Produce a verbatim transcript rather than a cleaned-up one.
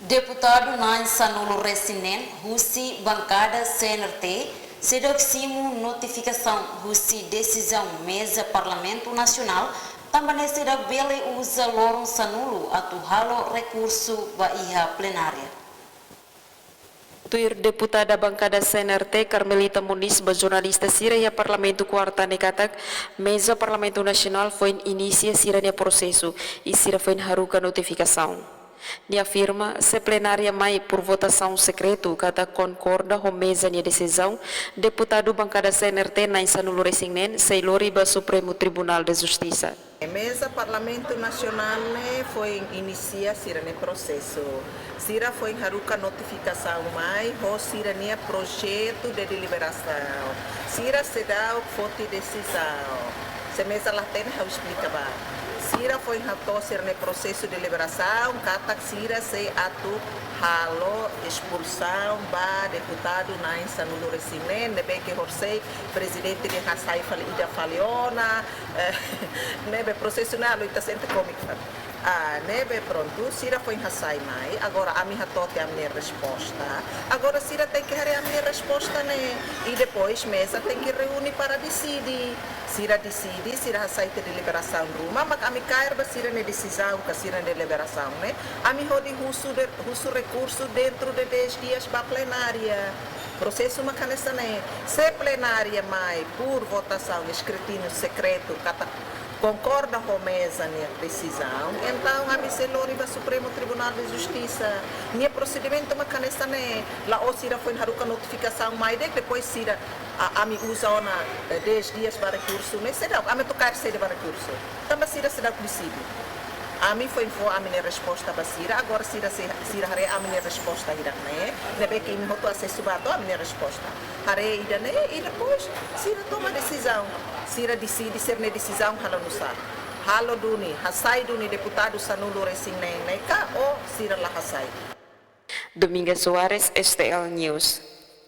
Deputadu na'in sanulu-resin-neen husi bankada C N R T seidauk simu notifikasaun husi desizaun Meza Parlamentu Nasionál, tanba ne'e seidauk bele uza loron sanulu atu halo rekursu ba iha plenária. Tuir deputada bankada C N R T, Carmelita Moniz, ba jornalista sira iha Parlamentu Kuarta ne'e katak, Meza Parlamentu Nasionál foin inisia sira-nia prosesu, i sira foin haruka notifikasaun. Nia afirma, se plenária mai por votasaun sekretu katak konkorda ho Meza nia desizaun, deputadu bankada C N R T na'in sanulu-resin-neen sei lori ba Supremu Tribunál de Justisa. Meza Parlamentu Nasionál ne'e foin inisia sira-nia prosesu. Sira foin haruka notifikasaun mai ho sira-nia projetu de deliberasaun. Sira seidauk foti desizaun. Se Meza la hatene, ha'u esplika ba. Sira foin hato'o sira-nia prosesu deliberasaun, katak sira sei atu halo espulsaun ba deputadu na'in sanulu-resin-neen, ne'ebé ke horisehik prezidente dehan hasai fali ida fali ona, eh, ne'ebé prosesu ne'e halo ita sente kómiku fali. Ah, ne'ebé prontu, sira foin hasai mai, agora ami hato'o tiha ami-nia resposta. Agora sira tenke haree ami-nia resposta ne'e, i depois Meza tenke reúne para deside. Sira deside, sira hasai tiha deliberasaun ruma, mak ami kaer ba sira-nia desizaun ka sira-nia deliberasaun ne'e, ami hodi husu de, husu rekursu dentro de dez dias ba plenária. Prosesu mak hanesan ne'e. Se plenária mai por votasaun, eskrutíniu sekretu, katak konkorda ho Meza nia desizaun, entaun ami sei lori ba Supremu Tribunál de Justisa. Nia prosedimentu mak hanesan ne'e, la'ós sira foin haruka notifikasaun mai de'it, depois sira, a, ami uza ona, eh, dez dias ba rekursu ne'e, seidauk, ami atu kaer saida ba rekursu. Tanba sira seidauk deside. Ami foin fó ami-nia resposta ba sira, agora sira sei, sira haree ami-nia resposta hirak ne'e, ne'ebé ke imi hotu asesu ba to'o ami-nia resposta. Haree ida-ne'e, i depois sira toma desizaun. Sira deside, sira-nia desizaun halo nusá. Halo duni, hasai duni deputadu sanulu-resin-neen ne'e ka, ou sira la hasai. Dominga Soares, S T L News.